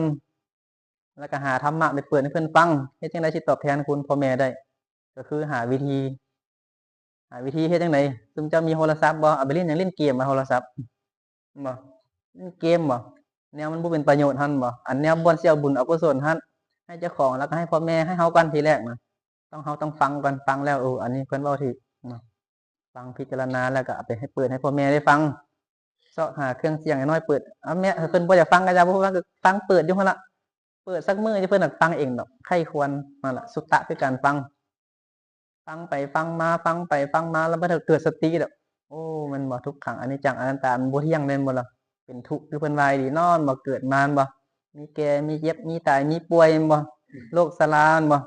ແລ້ວກະຫາທຳມະໄປເປີດໃຫ້ເພິ່ນຟັງ. ເຮັດຈັ່ງໃດຊິຕອບແທນຄຸນພໍ່ແມ່ໄດ້? ກໍຄືຫາວິທີ ຫາວິທີເຮັດຈັ່ງໃດ? ຊຸມເຈົ້າມີໂທລະສັບບໍ່? ເອົາໄປຫຼິ້ນຫຍັງ? ຫຼິ້ນເກມບໍ່? ໂທລະສັບ ແມ່ນບໍ່? ຫຼິ້ນເກມບໍ່? ແນວມັນບໍ່ເປັນປະໂຫຍດຫັ້ນບໍ່? ອັນແນວບ່ອນຊິເອົາບຸນເອົາກຸສົນຫັ້ນ ໃຫ້ເຈົ້າຂອງ ແລ້ວກໍໃຫ້ພໍ່ແມ່ ໃຫ້ເຮົາກ່ອນທີແລກນະ ຕ້ອງ ເຮົາຕ້ອງຟັງກ່ອນ ຟັງແລ້ວ ເອີ ອັນນີ້ເພິ່ນເວົ້າຖືກເນາະ ຟັງພິຈາລະນາ ແລ້ວກໍເອົາໄປໃຫ້ເປີດໃຫ້ພໍ່ແມ່ໄດ້ຟັງ ເຊາະຫາເຄື່ອງສຽງນ້ອຍໆເປີດ ເອົາແມ່ ເພິ່ນບໍ່ຢາກຟັງກໍຢ່າ ບໍ່ຟັງກໍຟັງ ເປີດຢູ່ຫັ້ນລະ ເປີດສັກມື້ ເພິ່ນນະຟັງເອງດອກ ໃຄ່ຄວນ ນັ້ນລະ ສຸຕະຄືການຟັງ ຟັງໄປຟັງມາ ຟັງໄປຟັງມາ ແລ້ວມັນກໍເກີດສະຕິແລ້ວ ໂອ້ ແມ່ນບໍ່? ທຸກຂັງ ອະນິດຈັງ ອະນັດຕາ ມັນບໍ່ທ່ຽງແມ່ນບໍ່ລະ? ເປັນທຸກຄືເພິ່ນວ່າອີ່ຫຼີເນາະ ແມ່ນບໍ່? ເກີດມາແມ່ນບໍ່? ມີແກ່ ມີເຈັບ ມີຕາຍ ມີປ່ວຍແມ່ນບໍ່? ໂລກຊະລາແມ່ນບໍ່?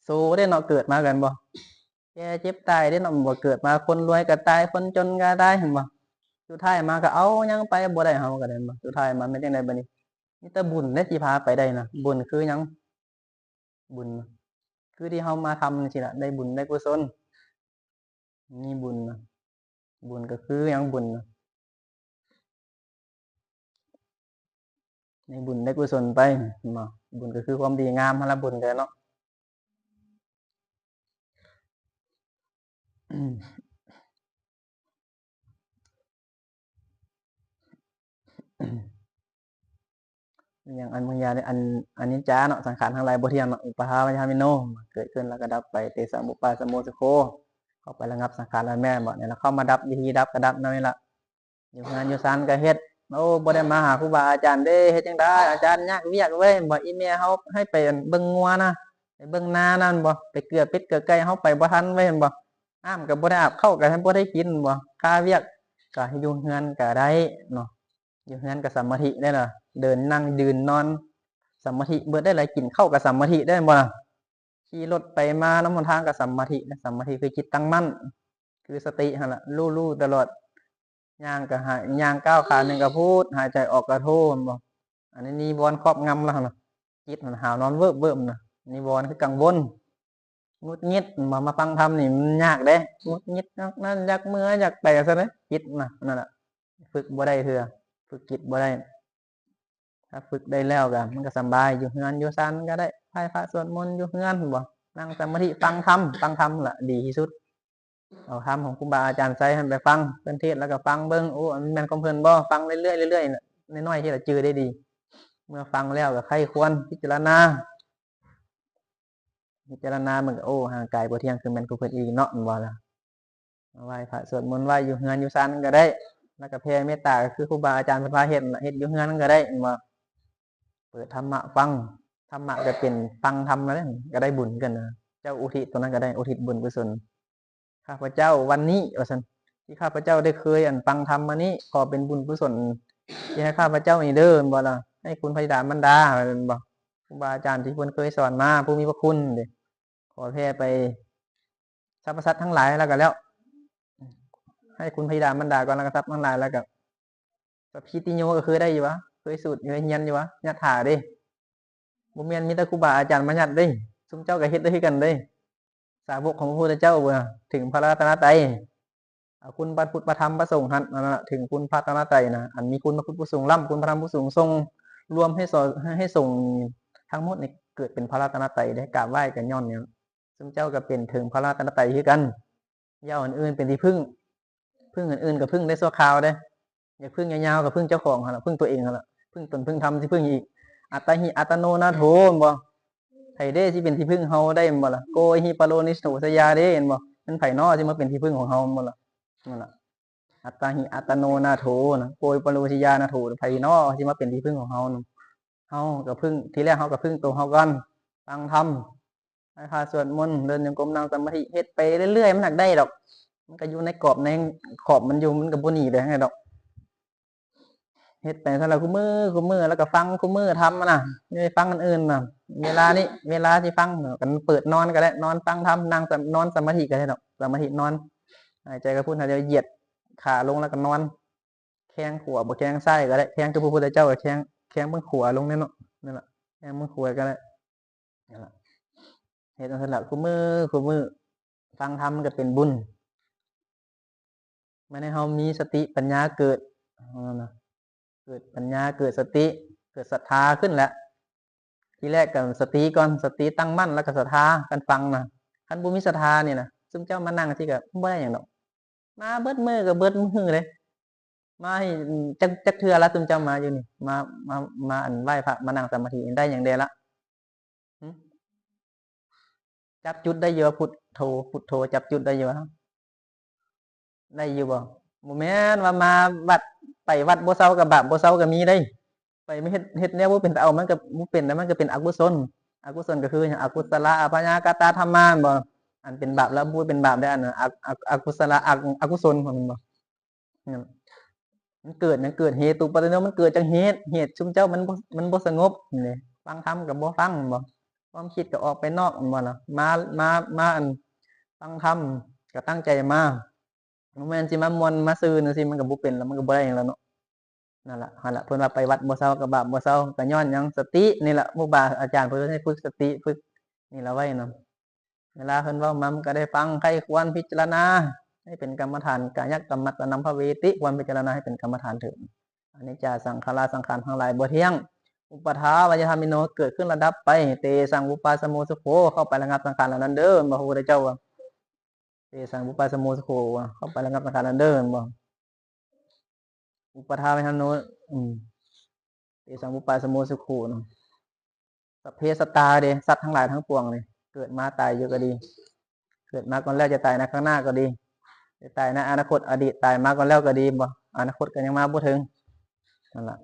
ໂຊເດ້ເນາະ ເກີດມາແມ່ນບໍ່? ແກ່ເຈັບຕາຍເດ້ເນາະ ແມ່ນບໍ່? ເກີດມາຄົນລວຍກໍຕາຍ ຄົນຈົນກໍຕາຍ ເຫັນບໍ່? ສຸດທ້າຍມາກໍເອົາຫຍັງໄປບໍ່ໄດ້ ເຮົາກໍໄດ້ ແມ່ນບໍ່? ສຸດທ້າຍມາແມ່ນຈັ່ງໃດບັດນີ້? ມີແຕ່ບຸນເດ້ທີ່ພາໄປໄດ້ນະ ບຸນຄືຫຍັງ? ບຸນ ຄືທີ່ເຮົາມາທຳຈັ່ງຊີ້ລະ ໄດ້ບຸນໄດ້ກຸສົນ ມີບຸນນະ ບຸນກໍຄືຫຍັງ? ບຸນນະ ໄດ້ບຸນໄດ້ກຸສົນໄປ ເຫັນບໍ່? ບຸນກໍຄືຄວາມດີງາມຫັ້ນລະ ບຸນກໍເນາະ. ອີ່ຫຍັງ ອັນບາງຢ່າງນີ້ ອັນ ອະນິດຈາເນາະ ສັງຂານທັງຫຼາຍບໍ່ທ່ຽງເນາະ ອຸປາທານະທຳມິໂນ ເກີດຂຶ້ນແລ້ວກໍດັບໄປ ເຕສັງ ວະປາສະໂມ ສຸໂຂ ເຂົ້າໄປລະງັບສັງຂານລະແມ່ນບໍ່ ນີ້ລະ ເຂົ້າມາດັບ ວິທີດັບກໍດັບແນວນີ້ລະ ຢູ່ເຮືອນຢູ່ຊານກໍເຮັດ ໂອ້ ບໍ່ໄດ້ມາຫາຄູບາອາຈານເດ້ ເຮັດຈັ່ງໃດ ອາຈານຍາກວຽກເວີຍ ບໍ່ ອີ່ແມ່ເຮົາໃຫ້ໄປເບິ່ງງົວນະ ໄປເບິ່ງນານັ້ນບໍ່ ໄປເກືອເປັດເກືອໄກ່ ເຮົາໄປບໍ່ທັນເວີຍ ເຫັນບໍ່? ນ້ຳກໍບໍ່ໄດ້ອາບ ເຂົ້າກໍບໍ່ໄດ້ກິນ ແມ່ນບໍ່? ຄາວຽກກໍຢູ່ເຮືອນກໍໄດ້ເນາະ ຢູ່ເຮືອນກໍສະມາທິໄດ້ລະ ເດີນ ນັ່ງ ຢືນ ນອນ ສະມາທິເບິດໄດ້ລະ ກິນເຂົ້າກໍສະມາທິໄດ້ ແມ່ນບໍ່ລະ? ຂີ່ລົດໄປມານຳຫົນທາງກໍສະມາທິ ສະມາທິຄືຈິດຕັ້ງໝັ້ນ ຄືສະຕິຫັ້ນລະ ຮູ້ໆຕະຫຼອດ ຍ່າງກໍຫາ ຍ່າງກ້າວຂາໜຶ່ງກໍພຸດ ຫາຍໃຈອອກກໍໂທ ແມ່ນບໍ່? ອັນນີ້ນິວອນຄອບງຳແລ້ວຫັ້ນນະ ຈິດຫັ້ນຫາວນອນເວີບໆນະ ນິວອນຄືກັງວົນ ຫງຸດຫງິດ ມາ ມາຟັງທຳນີ້ມັນຍາກເດ້ ຫງຸດຫງິດ ຢາກນັ້ນຢາກເມືອ ຢາກໄປຊັ້ນເດ້ ຈິດນະ ນັ້ນລະ ຝຶກບໍ່ໄດ້ເທື່ອ ຝຶກຈິດບໍ່ໄດ້. ຖ້າຝຶກໄດ້ແລ້ວກໍ ມັນກໍສະບາຍ ຢູ່ເຮືອນຢູ່ຊານກໍໄດ້ ໄຫວ້ພະສວດມົນຢູ່ເຮືອນ ແມ່ນບໍ່? ນັ່ງສະມາທິ ຟັງທຳ ຟັງທຳລະດີທີ່ສຸດ ເອົາທຳຂອງຄູບາອາຈານໄຊຫັ້ນໄປຟັງ ເພິ່ນເທດແລ້ວກໍຟັງເບິ່ງ ໂອ້ ອັນແມ່ນຂອງເພິ່ນບໍ່? ຟັງເລື້ອຍໆ ເລື້ອຍໆ ໜ້ອຍໆ ທີ່ລະຈື່ໄດ້ດີ ເມື່ອຟັງແລ້ວກໍໃຄ່ຄວນພິຈາລະນາ ພິຈາລະນາເບິ່ງ ໂອ້ ຮ່າງກາຍບໍ່ທ່ຽງ ຄືແມ່ນຂອງເພິ່ນອີກເນາະ ແມ່ນບໍ່ລະ? ໄຫວ້ພະສວດມົນໄວ້ຢູ່ເຮືອນຢູ່ຊານກໍໄດ້ ແລ້ວກໍແຜ່ເມດຕາ ກໍຄືຄູບາອາຈານເພິ່ນພາເຮັດນັ້ນລະ ເຮັດຢູ່ເຮືອນກໍໄດ້ ແມ່ນບໍ່? ເປີດທຳມະຟັງ ທຳມະກໍເປັນ ຟັງທຳນັ້ນແຫຼະ ກໍໄດ້ບຸນຄືກັນນະ ເຈົ້າອຸທິດຕົງນັ້ນກໍໄດ້ ອຸທິດບຸນກຸສົນ ຂ້າພະເຈົ້າວັນນີ້ ວ່າຊັ້ນ ທີ່ຂ້າພະເຈົ້າໄດ້ເຄີຍ ອັນ ຟັງທຳມານີ້ ຂໍເປັນບຸນກຸສົນທີ່ໃຫ້ຂ້າພະເຈົ້ານີ້ເດີ ແມ່ນບໍ່ລະ? ໃຫ້ຄຸນພະບິດາມານດາ ແມ່ນບໍ່? ຄູບາອາຈານທີ່ເພິ່ນເຄີຍສອນມາ ຜູ້ມີພະຄຸນເດ້ ຂໍແຜ່ໄປສັບພະສັດທັງຫຼາຍແລ້ວກໍແລ້ວ ໃຫ້ຄຸນພະບິດາມານດາກ່ອນ ແລ້ວກໍສັບທັງຫຼາຍ ແລ້ວກໍ ສັບພີຕິໂຍ ກໍເຄີຍໄດ້ຢູ່ຫວາ? ເຄີຍສູດຢູ່ ເຄີຍຮຽນຢູ່ຫວາ? ຍະຖາເດ້ ບໍ່ແມ່ນມີແຕ່ຄູບາອາຈານມາຍັດເດ້ ຊຸມເຈົ້າກໍເຮັດໄດ້ຄືກັນເດ້ ສາວົກຂອງພະພຸດທະເຈົ້າ ເຖິງພະລັດຕະນະໄຕ ອາ ຄຸນພະພຸດ ພະທຳ ພະສົງຫັ້ນ ນັ້ນລະ ເຖິງຄຸນພະລັດຕະນະໄຕນະ ອັນມີຄຸນພະພຸດຜູ້ສູງລ້ຳ ຄຸນພະທຳຜູ້ສູງສົ່ງ ລວມໃຫ້ສ- ໃຫ້ສົງທັງໝົດນີ້ເກີດເປັນພະລັດຕະນະໄຕເດ້ ກາບໄຫວ້ກັນຍ້ອນນີ້ ຊຸມເຈົ້າກໍເປັນເຖິງພະລັດຕະນະໄຕຄືກັນ ຢ່າເອົາອັນອື່ນເປັນທີ່ເພິ່ງ ເພິ່ງອັນອື່ນກໍເພິ່ງໄດ້ຊົ່ວຄາວເດ້ ຢາກເພິ່ງຍາວໆກໍເພິ່ງເຈົ້າຂອງຫັ້ນລະ ເພິ່ງຕົວເອງຫັ້ນລະ ເພິ່ງຕົນເພິ່ງທຳ ຊິເພິ່ງຫຍັງອີກ? ອັດຕາຫິອັດຕະໂນນາໂຖ ແມ່ນບໍ່? ໃຜເດ້ຊິເປັນທີ່ເພິ່ງເຮົາໄດ້ ແມ່ນບໍ່ລະ? ໂກຫິປະໂລນິໂສຊະຍາເດ້ ແມ່ນບໍ່? ແມ່ນໃຜນໍທີ່ມາເປັນທີ່ເພິ່ງຂອງເຮົາ ແມ່ນບໍ່ລະ? ນັ້ນລະ ອັດຕາຫິອັດຕະໂນນາໂຖນະ ໂກຫິປະໂລຊະຍານາໂຖ ໃຜນໍທີ່ມາເປັນທີ່ເພິ່ງຂອງເຮົາ? ເຮົາກໍເພິ່ງ ທີແລກເຮົາກໍເພິ່ງໂຕເຮົາກ່ອນ ຟັງທຳ ໄຫວ້ພະສວດມົນ ເດີນຈົງກົມ ນັ່ງສະມາທິ ເຮັດໄປເລື້ອຍໆ ມັນຫາກໄດ້ດອກ ມັນກໍຢູ່ໃນກອບໃນຂອບມັນຢູ່ ມັນກໍບໍ່ໜີໄປທາງໃດດອກ ເຮັດໄປຊັ້ນລະ ຄູ່ມື້ ຄູ່ມື້ ແລ້ວກໍຟັງຄູ່ມື້ທຳນະ ຢ່າໄປຟັງອັນອື່ນນະ ເວລານີ້ ເວລາທີ່ຟັງ ກັນເປີດນອນກໍໄດ້ ນອນຟັງທຳ ນັ່ງສະ- ນອນສະມາທິກໍໄດ້ດອກ ສະມາທິນອນ ຫາຍໃຈເຂົ້າພຸດ ຫາຍໃຈຢຽດຂາລົງ ແລ້ວກໍນອນ ແຂ້ງຂວາບໍ່ແຂ້ງຊ້າຍກໍໄດ້ ແຂ້ງຄືພະພຸດທະເຈົ້າກໍແຂ້ງ ແຂ້ງເບື້ອງຂວາລົງແນ່ເນາະ ນັ້ນລະ ແຂ້ງເບື້ອງຂວາກໍໄດ້ ນັ້ນລະ ເຮັດຈັ່ງຊັ້ນລະ ຄູ່ມື້ ຄູ່ມື້ ຟັງທຳມັນກໍເປັນບຸນ ມັນໃຫ້ເຮົາມີສະຕິປັນຍາເກີດ ເອີ ເກີດປັນຍາ ເກີດສະຕິ ເກີດສັດທາຂຶ້ນແຫຼະ ທີແລກກໍສະຕິກ່ອນ ສະຕິຕັ້ງໝັ້ນ ແລ້ວກໍສັດທາ ຄັນຟັງນະ ຄັນບໍ່ມີສັດທານີ້ນະ ຊຸມເຈົ້າມານັ່ງຊີ້ກໍບໍ່ໄດ້ຫຍັງດອກ ມາເບິດມື້ກໍເບິດມື້ເດ້ ມາໃຫ້ ຈັກ ຈັກເທື່ອລະ ຊຸມເຈົ້າມາຢູ່ນີ້ ມາ ມາ ມາ ອັນ ໄຫວ້ພະ ມານັ່ງສະມາທິ ໄດ້ຫຍັງແດ່ລະ? ຫຶ? ຈັບຈຸດໄດ້ຢູ່ບໍ່? ພຸດໂທ ພຸດໂທ ຈັບຈຸດໄດ້ຢູ່ບໍ່? ໄດ້ຢູ່ບໍ່? ບໍ່ແມ່ນວ່າມາວັດ ໄປວັດບໍ່ເຊົາກໍບາບບໍ່ເຊົາກໍມີເດ້ ໄປເຮັດ ເຮັດແນວບໍ່ເປັນຕາເອົາ ມັນກໍບໍ່ເປັນ ແລ້ວມັນກໍເປັນອະກຸສົນ ອະກຸສົນກໍຄືຫຍັງ? ອະກຸສະລະອະພະຍາກະຕະທຳມາ ແມ່ນບໍ່? ອັນເປັນບາບລະບໍ່ເປັນບາບໄດ້ ອັນ ອະ ອະ ອະກຸສະລະ ອະ ອະກຸສົນ ແມ່ນບໍ່? ນັ້ນ ມັນເກີດຫຍັງ? ເກີດເຫຕຸປັດຈະໂຍ ມັນເກີດຈາກເຫດ ເຫດຊຸມເຈົ້າມັນບໍ່ ມັນບໍ່ສະຫງົບນີ້ ຟັງທຳກໍບໍ່ຟັງ ແມ່ນບໍ່? ຄວາມຄິດກໍອອກໄປນອກ ແມ່ນບໍ່ລະ? ມາ ມາ ມາ ອັນ ຟັງທຳກໍຕັ້ງໃຈມາ ບໍ່ແມ່ນຊິມາມ່ວນມາຊື່ຈັ່ງຊີ້ ມັນກໍບໍ່ເປັນແລ້ວ ມັນກໍບໍ່ໄດ້ຫຍັງແລ້ວເນາະ. ນັ້ນລະ ຫັ້ນລະ ເພິ່ນວ່າໄປວັດບໍ່ເຊົາ ກໍບາບບໍ່ເຊົາ ກໍຍ້ອນຫຍັງ? ສະຕິນີ້ລະ ຄູບາອາຈານເພິ່ນໃຫ້ຝຶກສະຕິ ຝຶກນີ້ລະໄວ້ນຳ ເວລາເພິ່ນເວົ້າມາ ມັນກໍໄດ້ຟັງ ໃຄ່ຄວນພິຈາລະນາໃຫ້ເປັນກຳມະຖານ ກາຍະກຳມັດຕະນຳພະເວຕິ ຄວນພິຈາລະນາໃຫ້ເປັນກຳມະຖານເຖິງ ອະນິດຈາສັງຂາລາ ສັງຂານທັງຫຼາຍບໍ່ທ່ຽງ ອຸປາທາວາຍະທຳມິໂນ ເກີດຂຶ້ນແລ້ວດັບໄປ ເຕສັງວູປາສະໂມສຸໂຂ ເຂົ້າໄປລະງັບສັງຂານເຫຼົ່ານັ້ນເດີ ແມ່ນບໍ່? ພະພຸດທະເຈົ້າວ່າ ເຕສັງວູປາສະໂມສຸໂຂ ວ່າເຂົ້າໄປລະງັບສັງຂານເຫຼົ່ານັ້ນເດີ ແມ່ນບໍ່? ອຸປາທາວາຍະທຳມິໂນ ອືມ ເຕສັງວູປາສະໂມສຸໂຂເນາະ ສັບເພສັດຕາເດ້ ສັດທັງຫຼາຍທັງປວງເດ້ ເກີດມາຕາຍຢູ່ກໍດີ ເກີດມາກ່ອນແລ້ວຈະຕາຍໃນຂ້າງໜ້າກໍດີ ຈະຕາຍໃນອະນາຄົດອະດີດ ຕາຍມາກ່ອນແລ້ວກໍດີ ບໍ່ ອະນາຄົດກໍຍັງມາບໍ່ເຖິງ ນັ້ນລະ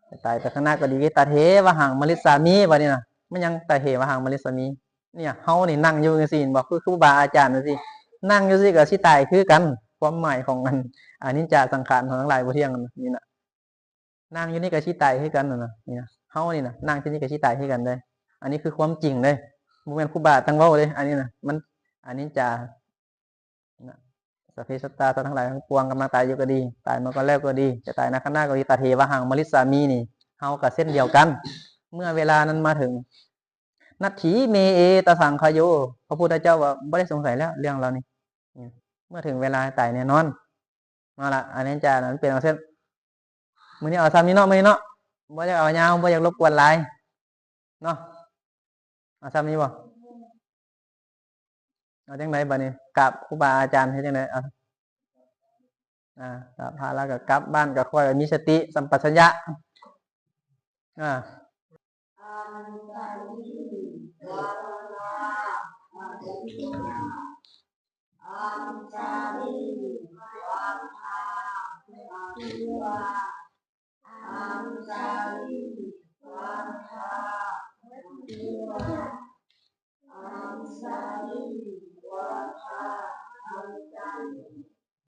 ຈະຕາຍໄປຂ້າງໜ້າກໍດີ ຕະເທວະຫັງມະລິດສາມິ ບາດນີ້ນະ ແມ່ນຫຍັງ ຕະເທວະຫັງມະລິດສາມິ ເນຍ ເຮົານີ້ນັ່ງຢູ່ຈັ່ງຊີ້ ເຫັນບໍ່ ຄື ຄືຄູບາອາຈານຈັ່ງຊີ້ ນັ່ງຢູ່ຊີ້ກໍຊິຕາຍຄືກັນ. ຄວາມໝາຍຂອງອັນ ອະນິດຈະສັງຂານທັງຫຼາຍບໍ່ທ່ຽງນີ້ນະ. ນັ່ງຢູ່ນີ້ກໍຊິຕາຍຄືກັນນະ ນີ້ນະ. ເຮົານີ້ນະ ນັ່ງທີ່ນີ້ກໍຊິຕາຍຄືກັນເດ້. ອັນນີ້ຄືຄວາມຈິງເດ້. ບໍ່ແມ່ນຄູບາຕັ້ງເວົ້າເດ້. ອັນນີ້ນະ ມັນອະນິດຈາ ນະ ສັບເພສັດຕາ ສັດທັງຫຼາຍທັງປວງ ກຳລັງຕາຍຢູ່ກໍດີ, ຕາຍມາກ່ອນແລ້ວກໍດີ, ຈະຕາຍໃນຂ້າງໜ້າກໍດີ, ຕະເທວະຫັງ ມະລິດສາມິ ນີ້ ເຮົາກໍເຊັ່ນດຽວກັນ ເມື່ອເວລານັ້ນມາເຖິງ. ນັດຖີເມເອຕະສັງຄະໂຍ ພະພຸດທະເຈົ້າວ່າບໍ່ໄດ້ສົງໄສແລ້ວເລື່ອງເຫຼົ່ານີ້. ອືມ ເມື່ອເຖິງເວລາຕາຍແນ່ນອນ. ເອົາລະ ອະນິດຈານັ້ນເປັນເອົາເຊັ່ນ ມື້ນີ້ເອົາຊ່ຳນີ້ເນາະ ມື້ນີ້ເນາະ ບໍ່ຢາກເອົາຍາວ ບໍ່ຢາກລົບກວນຫຼາຍເນາະ. ເອົາຊ່ຳນີ້ບໍ່? ເອົາຈັ່ງໃດບາດນີ້? ກາບຄູບາອາຈານເຮັດຈັ່ງໃດ? ເອົາ ອາ ກາບພະແລ້ວກໍກັບບ້ານ ກໍຄ່ອຍມີສະຕິສຳປະຊັນຍະ. ອາ ອັນຈາລີ ວັດທາ ອະພິວາ ອັນຈາລີ ວັດທາ ອະພິວາ